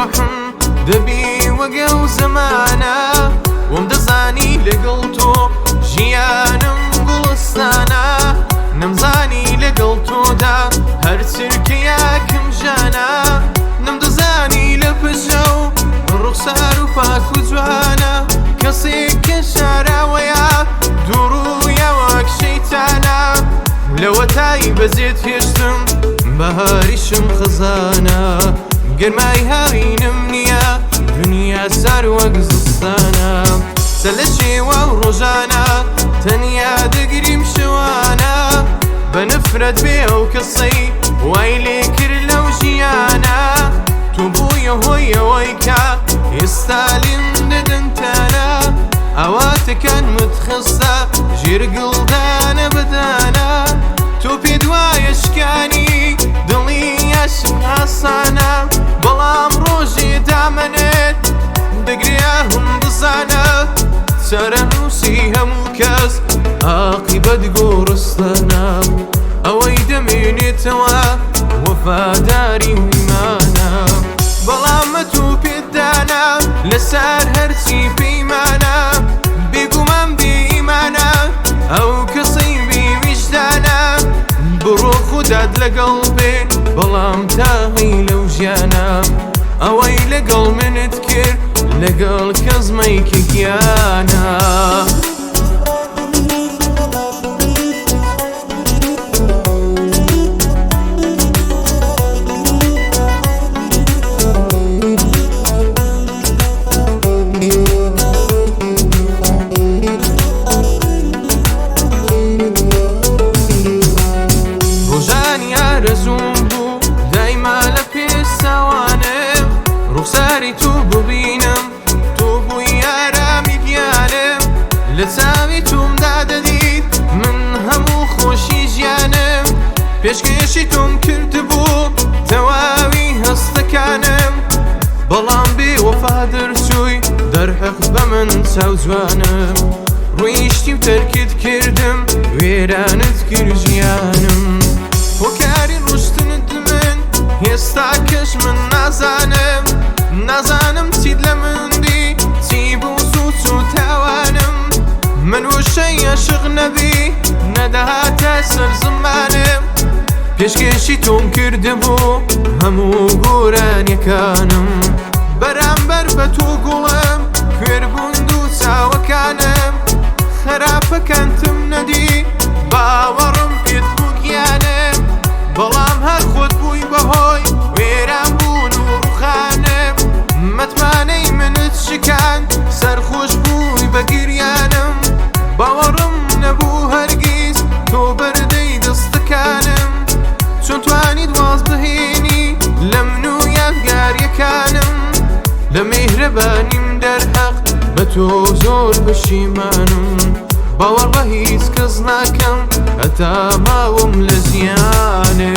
ڕۆحم دەبی وەگەو زەمانە. وەم دەزانی لەگەڵ تۆ ژیانم گوڵستانە، نەمزانی لەگەڵ تۆدا هەر چرکەیەکم ژانە. نەمدەزانی لە پشە و ڕوخسار و پاک و جوانە، کەسێک کە شاراوەیە دووڕوویە وەک شەیتانە. لەوەتای بەجێت هێشتم بەهاریشم خەزانە، گەرمای هاوینم نییە دنیا سار وەک زستانە. سەر لە شێوە و ڕۆژانە تەنیا دەگریم شەوانە، بە نەفرەت بێ ئەو کەسەی وای لێ کرد لەو ژیانە. تۆ بوویە هۆی ئەوەی کە ئێستا لێم دەدەن تانە، ئاواتەکانمت خستە ژێر گڵدانە بەدانە. تۆ پێ دوایە شکانی دڵی عاشق ئاسانە، بەڵام ڕۆژێ دامەنێت دەگرێ ئاهم بزانە. چارەنووسی هەموو کەس عاقیبەت گۆڕستانە، ئەوەی دەمێنێتەوە وەفاداری و ئیمانە. بەڵام تۆ پێدانە لەسەر هەرچی پەیمانە، بێگومان بێ ئیمانە ئەو کەسەی بێ ویژدانە. بڕۆ خودات لەگەڵ بێ بەڵام تا هەی لەو ژیانە، ئەوەی لەگەڵ منت کرد لەگەڵ کەس مەیکە گیانە. ڕۆژانی ئارەزووم بوو دایما لە پێش چاوانم، ڕوخساری تۆ ببینم تۆ بووی ئارامی گیانم. لە چاوی تۆمدا دەدیت من هەموو خۆشی ژیانم، پێشکێشی تۆم کردبوو تەواوی هەستەکانم. بەڵام بێ وەفا دەرچووی دەرحەق بە من چاوجوانم، ڕۆیشتی و تەرکت کردم وێرانت کرد ژیانم. هۆکاری ڕشتنت من ئێستا کەش من نازانم، نازانم چیت لە من دی چی بوو سوچ و تاوانم. من وشەی عاشق نەبی نەدەهاتە سەر زمانم، پێشکێشی تۆم کردبوو هەموو گۆرانیەکانم. بەرامبەر بە تۆ گوڵم کوێر بوون دوو چاوەکانم، خراپەکانتم نەدی باوەڕم پێت بوو گیانم. بەڵام هەر خۆت بووی بەهۆی وێران بوون و ڕوخانم، متمانەی منت شکاند سەرخۆش بووی بە گریانم. باوەڕم نەبوو هەرگیز تۆ بەردەی دەستەکانم، چۆن توانیت واز بهێنی لە من و یادگاریەکانم. لە میهرەبانیم دەرحەق بە تۆ زۆر پەشیمانم، باوەڕ بە هیچ کەس ناکەم هەتا ماوم لە ژیانێ.